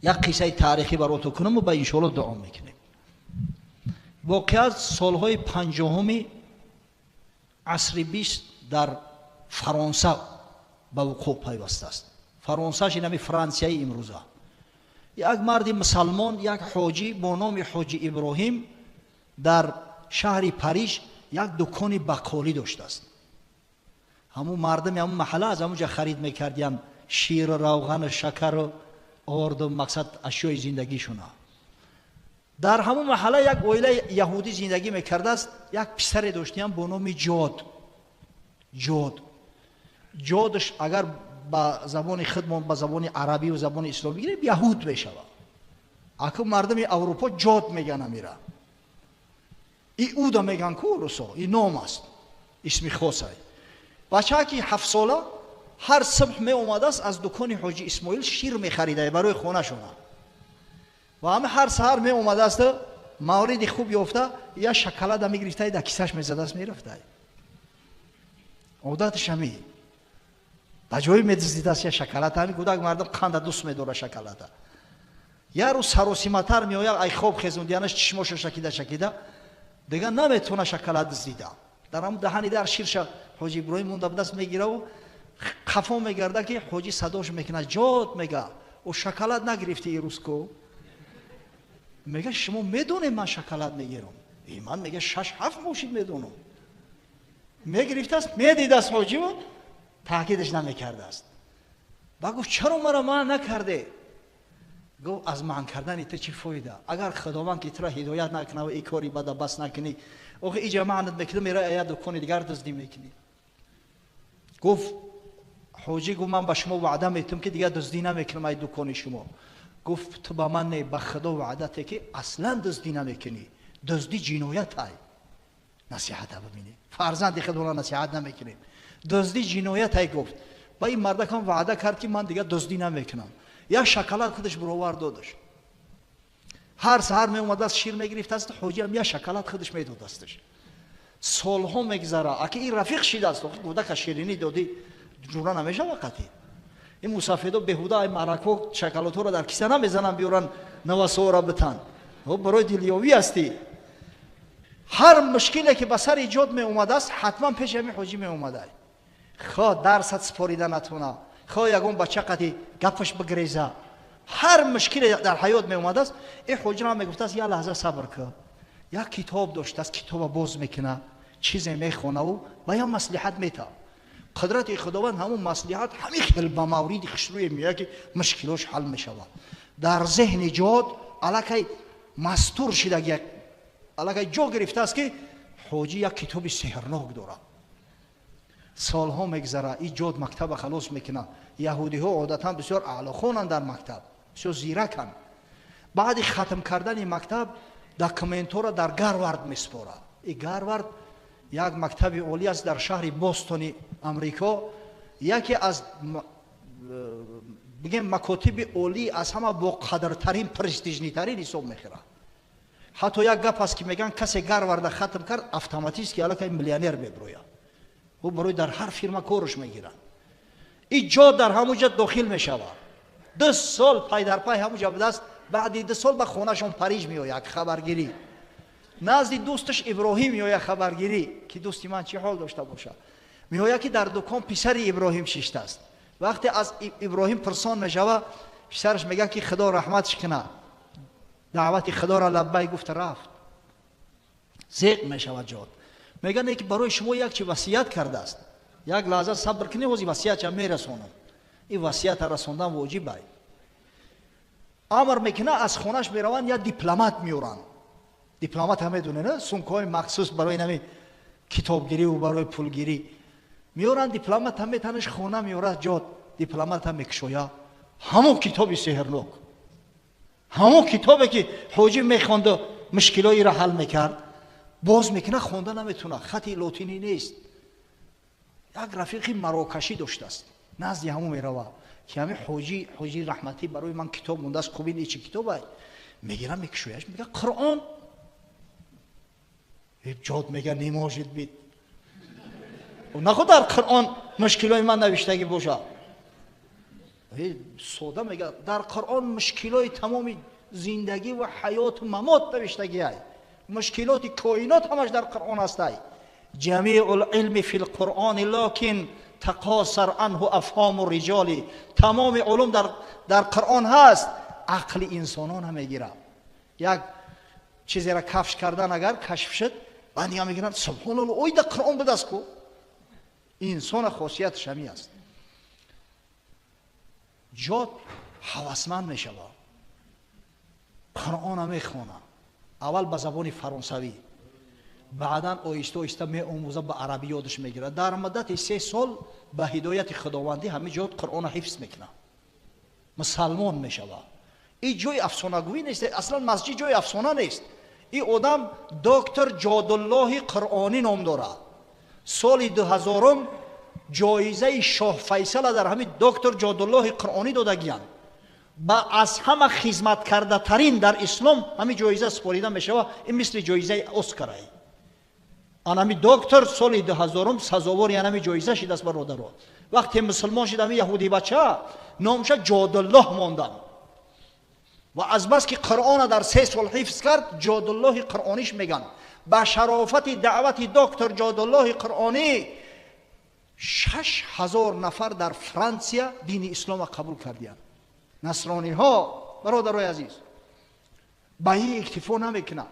Як қиссаи таърихӣ баротон кунаму ба иншоалло дуо мекунем. Воқеа солҳои 50-уми асри 20 дар Фаронса ба вуқӯъ пайвастааст. Фаронсаш инами Франсияи имрӯза. Як марди мусалмон, як ҳоҷӣ бо номи ҳоҷи Иброҳим дар шаҳри Париж як дукони бақолӣ доштааст. Ҳамун мардами ҳамун маҳалла аз ҳамун ҷа харид мекардиянд ширу равғану шакару орду, мақсад, ашёи зиндагишуна. Дар ҳамун маҳалла як оилаи яҳудӣ зиндагӣ мекардааст. Як писаре доштиям бо номи Ҷод. Ҷод, Ҷодш агар ба забони худмон, ба забони арабию забони исломӣ гирем, яҳуд мешавад. Аку мардуми Аврупо Ҷод меган амира, Иуда меган ку русо. И ном аст, исми хосай. Бачаки 7-сола ҳар субҳ меомадааст, аз дукони ҳоҷи Исмоил шир мехарида барои хонашона ва ҳама ҳар саҳар меомадааст, мавриди хуб ёфта, я шоколада мегирифтай, дар кисаш мезадааст, мерафтай. Одаташ ҳами ба ҷое медиздидааст я шоколад. Ҳами кӯдак мардум қанда дӯст медора шоколада. Як рӯз саросиматар меояд, ай хоб хезондиянаш, чишмоша шакида шакида, дигар наметавона шоколад дуздида. Дар ҳамн даҳани дар ширша ҳоҷи Иброҳим монда будаст, мегираву қафо мегарда, ки ҳоҷӣ садош мекунад. Ҷод, мега, о шоколад нагирифти ирӯз ку? Мега, шумо медонед, ман шоколад мегирам. И ман, мега, шаш ҳафт мошин медонам. Мегирифтааст, медидааст ҳоҷиву таъкидаш намекардааст. Ба гуфт: чаро мара манъ накарде? Гуфт: аз манъ кардани ту чӣ фоида, агар Худованд ки тура ҳидоят накунав, и кори бада бас накунӣ? Охи иҷа маънат мекунӣ, мера я дукони дигар дуздӣ мекунӣ. Гуфт ҳоҷӣ, гуфт: ман ба шумо ваъда метум, ки дигар дуздӣ намекунам ай дукони шумо. Гуфт: ту ба ман не, ба Худо ваъдате, ки аслан дуздӣ намекунӣ. Дуздӣ ҷиноят ай. Насиҳата бибинӣ, фарзанди худро насиҳат намекунем. Дуздӣ ҷиноят ай, гуфт. Ба ин мардакам ваъда кард, ки ман дигар дуздӣ намекунам. Як шоколад худаш бировар додаш. Ҳар саҳар меомадааст, шир мегирифтааст, ҳоҷиам як шоколад худаш медодасташ. Солҳо мегзара, аки ин рафиқ шидааст. Кӯдака ширинӣ додӣ, ҷура намешава қатӣ. Ин мусафедо беҳуда ай марако шоколадҳоро дар киса намезананд, биёранд, навасоора битан, барои дилёвӣ ҳастӣ. Ҳар мушкиле ки ба сари Ҷод меомадааст, ҳатман пеши ҳамин ҳоҷӣ меомадай. Хо дарсат супорида натона, хо ягон бача қати гапаш бигреза, ҳар мушкиле дар ҳаёт меомадааст, ин ҳоҷира мегуфтааст: як лаҳза сабр кун. Як китоб доштааст, китоба боз мекуна, чизе мехонаву ба як маслиҳат метав. Қудрати Худованд, ҳамун маслиҳат ҳамин хел ба мавриди хушрӯе меояд, ки мушкилош ҳал мешавад. Дар зеҳни Ҷод аллакай мастур шидаги, аллакай ҷо гирифтааст, ки ҳоҷӣ як китоби сеҳрнок дорад. Солҳо мегзара, и Ҷод мактаба халос мекунад. Яҳудиҳо одатан бисёр аълохонанд, дар мактаб бисёр зираканд. Баъди хатм кардани мактаб документҳоро дар Гарвард месупорад. И Гарвард як мактаби олӣ аст дар шаҳри Бостони Амрико, яке аз, бигем, макотиби олӣ, аз ҳама боқадртарин, престижный тарин ҳисоб мехӯрад. Ҳатто як гап аст, ки мегӯянд, касе Гарварда хатм кард, автоматически аллакай миллионер мебирояд, ӯ барои дар ҳар фирма корш мегирад. И Ҷо дар ҳамун ҷа дохил мешавад. 2 сол пай дар пай ҳамун ҷа будааст. Баъди 2 сол ба хонашон Париж меояд хабаргирӣ, назди дӯсташ Иброҳим меояд хабаргирӣ, ки дӯсти ман чӣ ҳол дошта бошад. Меояд, ки дар дукон писари Иброҳим шиштааст. Вақте аз Иброҳим пурсон мешава, писараш мегӯяд, ки Худо раҳматш кунад, даъвати Худоро лаббай гуфта рафт. Зеқ мешавад Ҷод. Мегӯяд, ки барои шумо як чи васият кардааст. Як лаҳза сабр кунед, ҳози васиятша мерасонам. Ин васията расондан воҷиб ай. Амр мекунад, аз хонаш мераванд, як дипломат меоранд. Дипломат ҳам медонед, на, сумкаҳои махсус барои нами китобгирӣ барои пулгирӣ меоранд. Дипломат ҳам метанаш хона меорад. Ҷод дипломат ҳам мекушоя, ҳамон китоби сеҳрнок, ҳамон китобе, ки ҳоҷӣ мехонду мушкилоиро ҳал мекард, боз мекунад, хонда наметавонад, хати лотинӣ нест. Як рафиқи марокашӣ доштааст, назди ҳамон мерава, ки ҳамин ҳоҷӣ, ҳоҷи раҳматӣ барои ман китоб мондааст. Хуб, ин чӣ китобай? Мегирам, мекушояш, мега: Қуръон. Ҷод мега: не может быть, наход дар Қуръон мушкилои ман навиштагӣ бошад. Сода мегӯяд, дар Қуръон мушкилои тамоми зиндагӣ ва ҳаёту мамот навиштагиай, мушкилоти коинот ҳамаш дар Қуръон ҳастай. Ҷамиъу лилми фи лқуръони локин тақосар анҳу афҳому риҷоли. Тамоми улум дар Қуръон ҳаст, ақли инсонон намегирад. Як чизеро кафш кардан агар кашф шуд, баъд дига мегиранд, субҳоналло, ой дар Қуръон будаст ку. Инсона хосияташ ҳамин аст. Ҷод ҳавасманд мешавад, Қуръона мехонад, аввал ба забони фаронсавӣ, баъдан оҳиста оҳиста меомӯза, ба арабӣ ёдаш мегирад. Дар муддати 3 сол ба ҳидояти худовандӣ ҳамин ҷод Қуръона ҳифз мекунад, мусалмон мешавад. Ин ҷои афсонагӯӣ нест, аслан масҷид ҷои афсона нест. Ин одам доктор Ҷодуллоҳи Қуръонӣ ном дорад. Соли 2000 ҷоизаи шоҳ Файсала дар ҳамин доктор Ҷодуллоҳи Қуръонӣ додагиянд. Ба аз ҳама хизматкардатарин дар ислом ҳамин ҷоиза супорида мешавад. Ин мисли ҷоизаи Оскарай. Анами доктор соли 2000 сазовори анами ҷоиза шидааст, бародаро. Вақте мусулмон шид, ҳамин яҳуди бача номша Ҷодуллоҳ мондам. Ва азбаски Қуръона дар 3 сол ҳифз кард, Ҷодуллоҳи Қуръониш меган. Ба шарофати даъвати доктор Ҷодуллоҳи Қуръонӣ 6000 нафар дар Франсия дини ислома қабул кардиянд. Насрониҳо, бародарои азиз, ба ин иктифо намекунанд.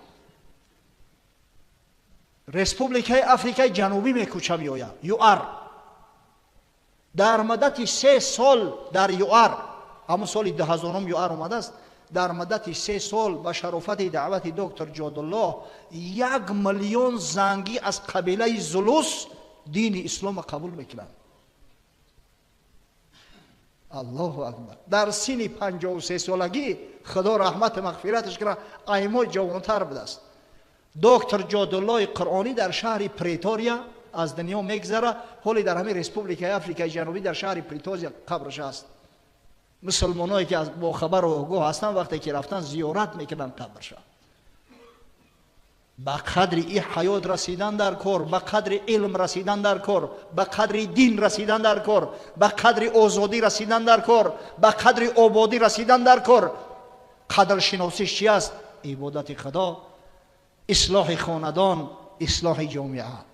Республикаи Африкаи Ҷанубӣ мекӯча меояд, ЮАР. Дар муддати 3 сол дар ЮАР, ҳамон соли 2000 ЮАР омадааст, дар муддати 3 сол ба шарофати даъвати доктор Ҷодуллоҳ 1 миллион зангӣ аз қабилаи Зулус дини ислома қабул мекунанд. Аллоҳу акбар. Дар синни 53 солагӣ, Худо раҳмату мағфираташ кунад, аймо ҷавонтар будааст. Доктор Ҷодуллоҳи Қуръонӣ дар шаҳри Претория аз дунё мегзара. Ҳоле дар ҳамин Республикаи Африкаи Ҷанубӣ дар шаҳри Претория қабраш аст. Мусулмоное ки бохабару огоҳ ҳастанд, вақте ки рафтан зиёрат мекунанд қабрша. Ба қадри и ҳаёт расидан дар кор, ба қадри илм расидан дар кор, ба қадри дин расидан дар кор, ба қадри озодӣ расидан дар кор, ба қадри ободӣ расидан дар кор. Қадршиносиш чи аст? Ибодати Худо, ислоҳи хонадон, ислоҳи ҷомеа.